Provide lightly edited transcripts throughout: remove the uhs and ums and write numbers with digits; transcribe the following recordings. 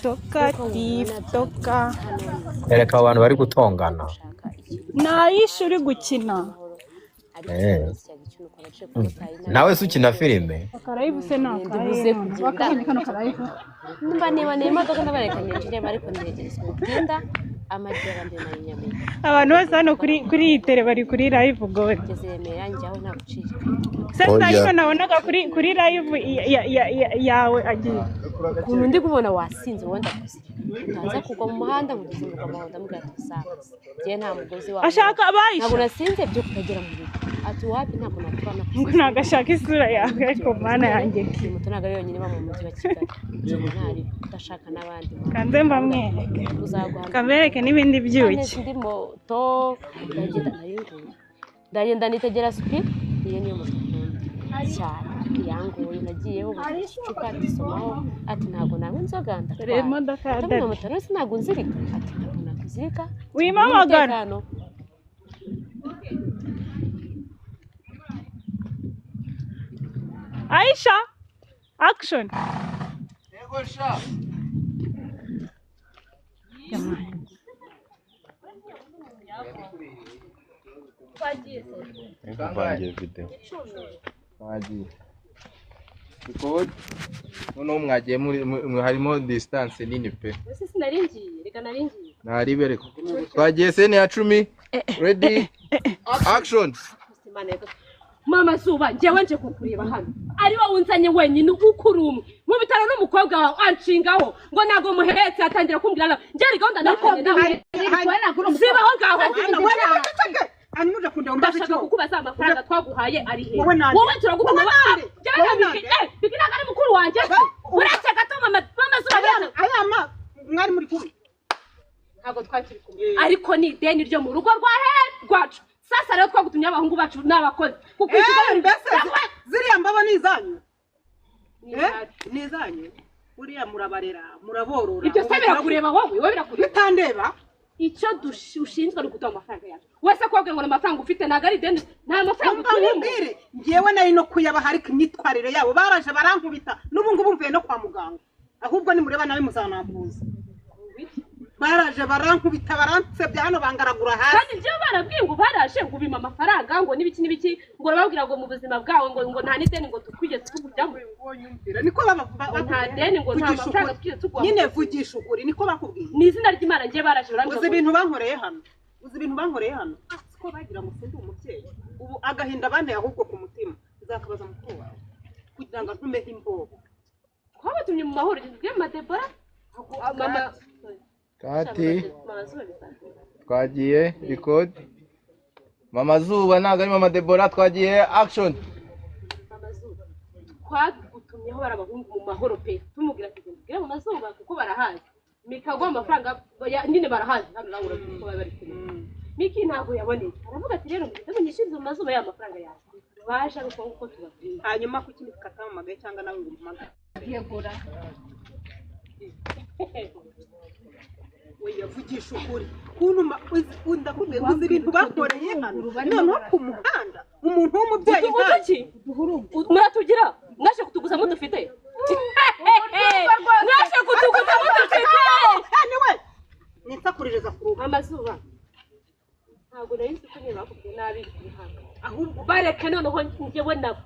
Toka tiktoka. Ereka abo bantu bari gutongana. Nayishe uri gukina. Eh. Nawe se ukina filime? Akarayivu se ni Ndibuze akahe? kugenda. Wakabonye kano karayivu? Nimba niba imodoka ndabareka ninjiremo, ariko ntegereza ubwinda amajyambere na Nyamira. Abantu bose hano kuri iyi tele bari kuri live god. Ngeze i Remera, njyaho nta gucika. Se Oya. Sayiko nabonaga kuri live yawe agiye. Ukuntu ndi kubona wasinze wowe, ndakuzirika utaza kugwa mu muhanda ngo ugeze mu rwamaho. Ndamubwira ati sawa, njyewe nta mugozi wawe. Ashaka Ntabwo abayisha. nasinze byo kutagera mu rugo. Ati wapi, ntabwo natwara. Ngo ntabwo ashaka isura yawe, ariko mana yanjye. Iyi moto ntabwo ari yonyine iba mu mujyi wa Kigali, ntari udashaka n'abandi. Kanze mbamwereke. Uzaguha. Kabereke n'ibindi byuki. Indi moto ndagenda nayinguye, ndagenda nitegera supi. Iyo niyo moto nkunda cyane, yanguye nagiyeho icupa atisomaho, ati ntabwo nanywa inzoga, Dore ndatwara. imodoka ya Ndabona dadi. moto rero ntabwo nzirika, ati ntabwo nakuzirika. Wimamagara. Umutekano. Aisha, action. Kuvangiye video. Mwagiye kuko noneho mwagiye muri harimo distance nini pe. Ese sinari ngiye, reka nari ngiye. Ntaribereka twagiye scene ya 10, ready, action. Imana yakoze. Mama Zuba, njyewe nje kukureba hano ari wowe unzanye wenyine, uko uri umwe mu bitaro n'umukobwa wawe anshingaho ngo ntabwo muhetse, atangira kumbwira nawe njye gahunda nakubwiye nawe siba aho ngaho. Ndashaka kukubaza amafaranga twaguhaye ari he? Wowe nande? Wowe turagukunda. Wowe nande? Njyewe Wowe na nande? Biki, Biki ntabwo ari mukuru wanjye? Uretse gato, mama Zuba, uretse. Aya mwari muri kumwe? Ntabwo twari turi kumwe, ariko ni ideni ryo mu rugo rwa he rwacu. Sasa rero twagutumye abahungu bacu n'abakozi kukwishyura. Mbese ziriya mbaba ni izanyu? Ni Eh, izacu. ni izanyu, buriya murabarera, muraborora. Ibyo se birakureba wowe? Wowe birakureba? Bitandeba. Icyo ushinzwe ni ukuduha amafaranga yacu. Wese kubabwira ngo ni amafaranga ufite, ntabwo ari ideni, nta mafaranga Umva uturimo. nkubwire, njyewe nari no kuyabaha, ariko imyitwarire yabo, baraje barankubita, n'ubu ngubu mvuye no kwa muganga. Ahubwo nimureba nawe muzanambuza. Baraje barankubita, baransebya hano, bangaragura hasi. Kandi njyewe barabwiye ngo baraje ngo ubima amafaranga ngo n'ibiki n'ibiki, ngo urababwira ngo mu buzima bwawe ngo nta n'ideni ngo twigeze tukujyamo. Niko Ngo nta deni, ngo nta Vugisha mafaranga ukuri. twigeze tuguha. Nyine vugisha ukuri, niko bakubwiye? Ni izina ry'Imana, njyewe baraje barambwira Uzi ngo ibintu bankoreye hano? Uzi ibintu bankoreye hano? Siko bagira ngo sindi umubyeyi? Ubu agahinda banteye ahubwo ku mutima, nzakabaza mukuru wawe kugira ngo ntumeho imbobo. Twabatumye mu mahoro tubwiye mama Debora, mama Kati. Mama Zuba bisanzwe. Twagiye, record. Mama Zuba ntabwo ari mama Debora, twagiye, action. Mama Zuba, twagutumyeho bari abahungu mu mahoro pe, tumubwira ati genda ubwire mama Zuba kuko barahazi mikaguha amafaranga nyine barahazi hano, nawe urabizi ko baba bari kumwe. Miki ntabwo yaboneye, aravuga ati rero mugende munyishyurize mu mazuba ya mafaranga yawe, baje ari uko nguko tubabwiye. Hanyuma kuki mukatampamagaye cyangwa nawe ngo umuhamagare? Oya, vugisha ukuri kuntuma. Ndakubwiye ngo uzi ibintu bankoreye hano, noneho ku muhanda, umuntu w'umubyeyi nkanjye. Uduki muratugira, mwaje kutuguza mudufite, mwaje kutuguza mudufite. Anyway, ninsakuririza ku rugo. Amazuba, ntabwo nari nzi ko nyine bakubwiye nabi, ihanga. Ahubwo Bareke noneho njyewe nabo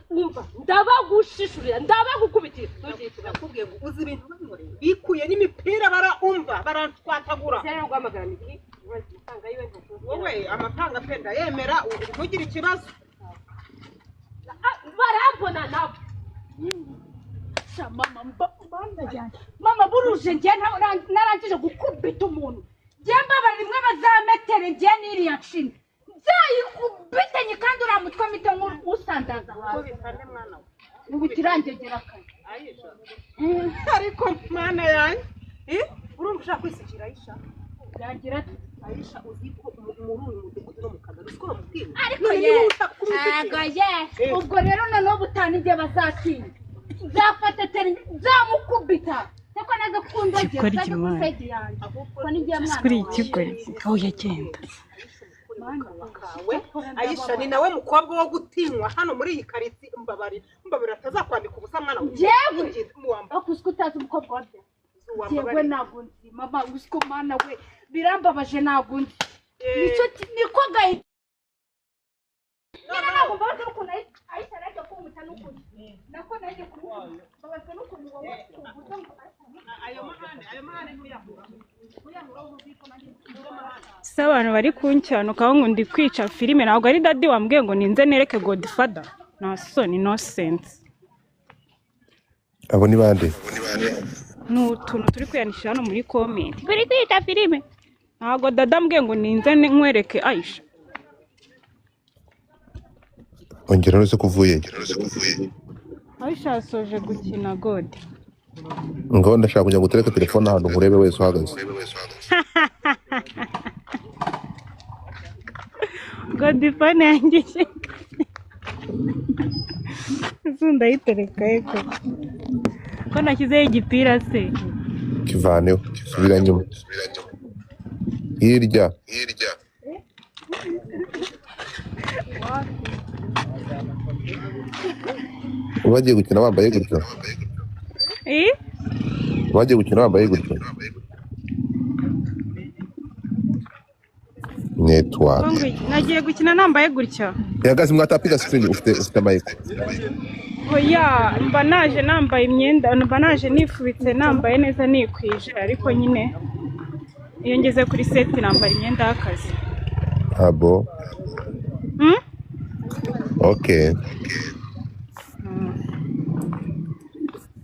wumva ndabagushishurira, ndabagukubitira, ntugire ikibazo. Nakubwiye ngo uzi ibintu bankoreye, bikuye n'imipira, baraumva barantwatagura. Rero guhamagara Miki amafaranga yiwe nta kibazo. Wowe amafaranga pe ndayemera, ubu ntugire ikibazo. Ah, barambona nabo. Sha mama, mba- mama buruje, njye narangije gukubita umuntu, njye mbabara rimwe bazametere, njye n'iriya nshinga nzayikubitenye, kandi uriya mutwe mpite usandaza Ko hasi. bitane mwana we. Ubu tirangegera kare. Ayisha, ariko mana yanjye, eh, urumva ushaka kwisukira Ayisha? Yagira ati Ayisha, uzi ko muri uyu mudugudu no mu kagari uzi ko bamubwira? Ariko None ye niba ushaka kumusukira. Aga ye, ubwo rero noneho butanu igihe bazatsinda nzafata teri nzamukubita niko naza kundogera. Ikigoryi Uzajya ku Imana. side yanjye ko n'igihe mwana Kuri wawe. iki kigoryi aho yagenda. Kawe Ayisha ni nawe mukobwa wo gutinywa hano muri iyi karitsiye. Mbabarira, mbabarira, atazakwambika ubusa mwana we. Njyewe? Muwamba. Ariko uzi ko utazi umukobwa wabyaye? Yewe ntabwo nzi mama, uziko mana we birambabaje, ntabwo nzi nicyo niko gayi nyine. Ntabwo mbabajwe n'ukuntu Aisha arajya kumwita n'ukuntu nako najya kumwita, mbabajwe n'ukuntu wowe uvuze ngo Se abantu bari kuncyanukaho ngo ndi kwica filime, ntabwo ari daddy wambwiye ngo ninze nereke Godfather. Nta soni, no sense. Abo ni bande? Ni utuntu turi kwiyandikisha hano muri comment, bari kwica filime. Ntabwo dada ambwiye ngo ninze nkwereke Aisha. Ongera uretse ko uvuye. Aisha yasoje gukina, God. Ngaho ndashaka kugira ngo utereke telefone ahantu nkurebe wese uhagaze. Godfather yanjye ese ndayitereka eko ko nashyizeho igipira se? Kivaneho, subira nyuma hirya. Bagiye gukina bambaye gutyo? Eh? Bagiye gukina bambaye gutyo, network. Ngo nagiye gukina nambaye gutya? Ihagaze mwatapiga screen, ufite mic. Oya, mba naje nambaye imyenda, mba naje nifubitse, nambaye neza, nikwije, ariko nyine iyo ngeze kuri set nambara imyenda y'akazi. Abo. Hmm? Okay.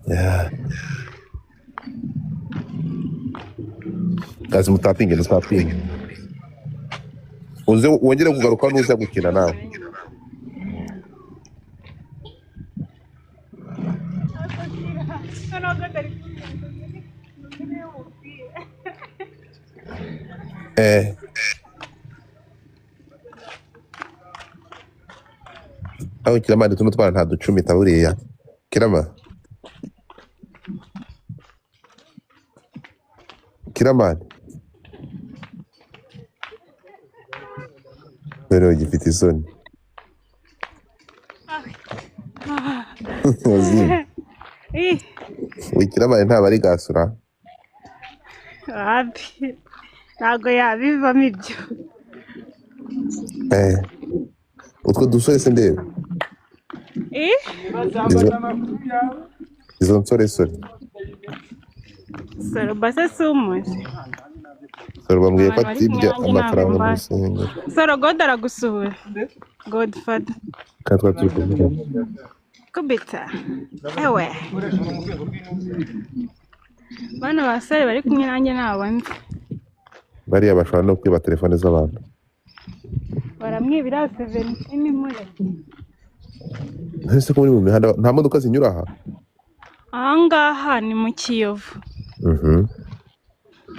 Yeah. Kazi, mutapinge, mutapinge, uze wongere kugaruka nuza gukina nawe. Aho Kiramani, tuno twana nta ducumita buriya Kirama, Kiramani rero gifite isoni. Uzi, Ih, Kiramani ntabwo ari gasura. Wapi, ntabwo yabivamo ibyo. Utwo dusore se ndeba. Eh? Izo nsoresore. Soro base si umuzi. Soro bambwiye ko Abantu bari kumwe atibye nanjye amafaranga ntabwo mu mbazi. rusengero. Soro, God aragusuhura, Godfather. Kandi twari turi kuvuga. Kubita ewe, bano basore bari kumwe nanjye ntabwo nzi. Bariya bashobora no kwiba telefone z'abantu. Baramwibira 17 mure. Ese ko muri mu mihanda nta modoka zinyura aha? Ahangaha ni mu Kiyovu.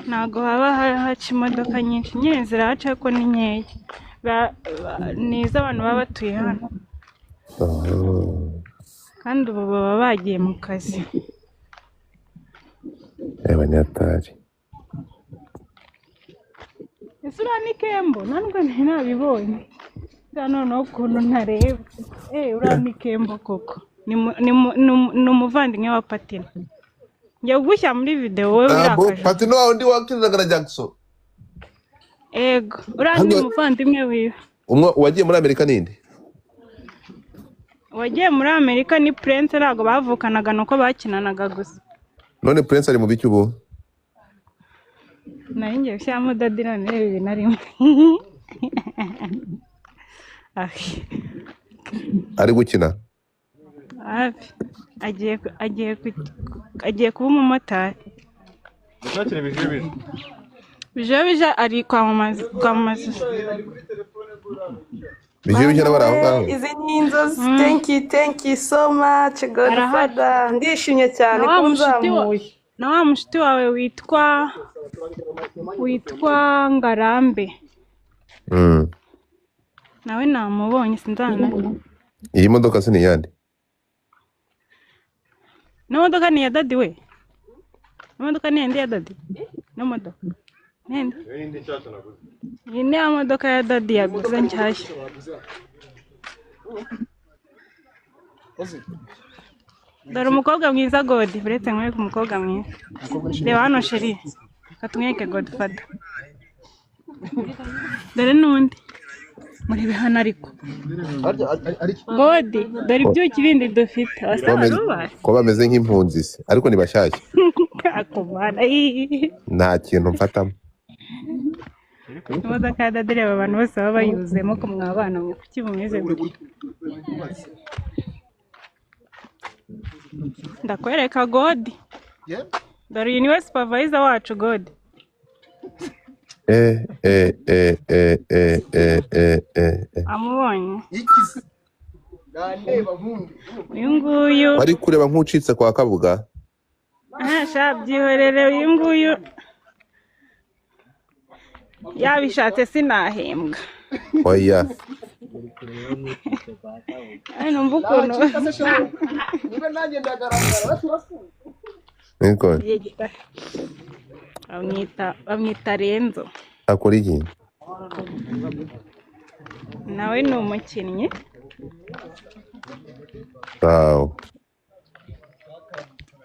Ntabwo haba haca imodoka nyinshi nyine, zirahaca ariko ni nkeya. Ni iz'abantu baba batuye hano. Kandi ubu baba bagiye mu kazi. Abanyatari. Ese uriya ni Kembo? Ntabwo nari nabibonye. Uriya noneho ukuntu ntareba, uriya ni Kembo koko. Ni umuvandimwe wa Patina. Njya kugushyira muri videwo wowe Abo urakaje. Patino wa undi wakiniraga na Jackson? Ego, uriya ni Hano umuvandimwe wiwe. Umwe wagiye muri Amerika ninde? Wagiye muri Amerika ni Prince, ntabwo bavukanaga, nuko bakinanaga gusa. None Prince ari mu biki ubu? Nari ngiye gushyiramo daddy none reba ibintu arimo. Ah, Ari gukina? Hafi agiye kuba umumotari. Bijobija ari kwamamaza kwamamaza. Bijye bijya Mana bari aho we, ngaho. izi ni inzozi. Thank you, thank you so much. Arahari. Godfather, ndishimye cyane Na wa kuba mushuti wa unzamuye. Na wa mushuti wawe witwa Ngarambe. Nawe namubonye, sinzana. Iyi modoka se ni iyande? N'imodoka ni iya daddy we. Imodoka ni iyande ya daddy. N'imodoka nende. Iyi ni ya modoka ya daddy yaguze nshyashya. Dore umukobwa mwiza Godi, uretse nkwereke umukobwa mwiza. Reba hano sheri, reka tumwereke Godfather. Dore n'undi, murebe hano ariko. Godi, dore ibyuki bindi dufite. Ko Wasa bameze- ko bameze nk'impunzi se, ariko ni bashyashya. Akumana. Nta kintu mfatamo. Imodoka ya dada, reba abantu bose baba bayuzuyemo ko mwabana mwe, kuki mumeze gutya? Ndakwereka Godi. Dore uyu niwe supervisor wacu Godi. Eh eh eh eh eh eh eh eh eh. Amubonye? Uyu nguyu. Wari kureba nk'ucitse kwa Kabuga. Ah, sha byihorere, uyu nguyu yabishatse sinahembwa. Oya. Ay, numva ukuntu Niko bamwita Renzo. Akora iki? Nawe ni umukinnyi. Wow.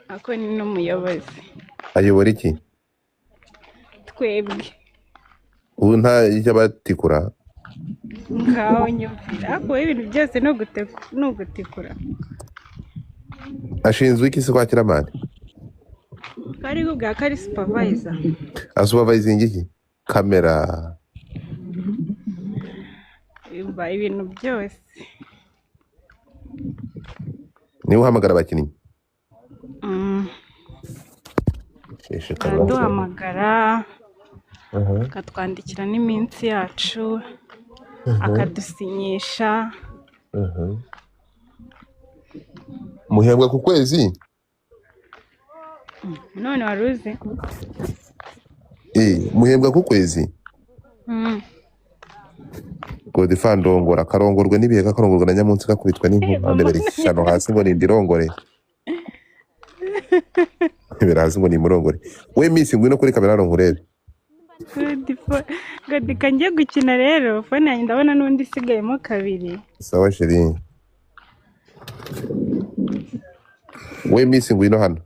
Ako ni n'umuyobozi. Ayobora iki? Twebwe. Ubu nta icyo abatikura. Ngaho nyumvira, ariko wowe ibintu byose ni ni ugutikura. Ashinzwe iki se kwa Kiramani? Kari kubwira ko ari supervisor. Asupervising iki? Kamera. Yumva ibintu byose. Niwe uhamagara abakinnyi. Shishikara. Araduhamagara, akatwandikira n'iminsi yacu, akadusinyisha. Muhembwa ku kwezi? None wari uzi? Eh, muhembwa ku kwezi? Mm. Godifa ndongora karongorwe n'ibihe, kakarongorwa na nyamunsi, kakubitwa n'inkuba, ndebera ishyano hasi ngo nindirongore. Ndebera hasi ngo nimurongore. We miss, ngwino kuri kamera hano nkurebe. Godi ngiye gukina rero, phone yanjye ndabona n'undi isigayemo kabiri. Sawa chérie. We miss, ngwino hano.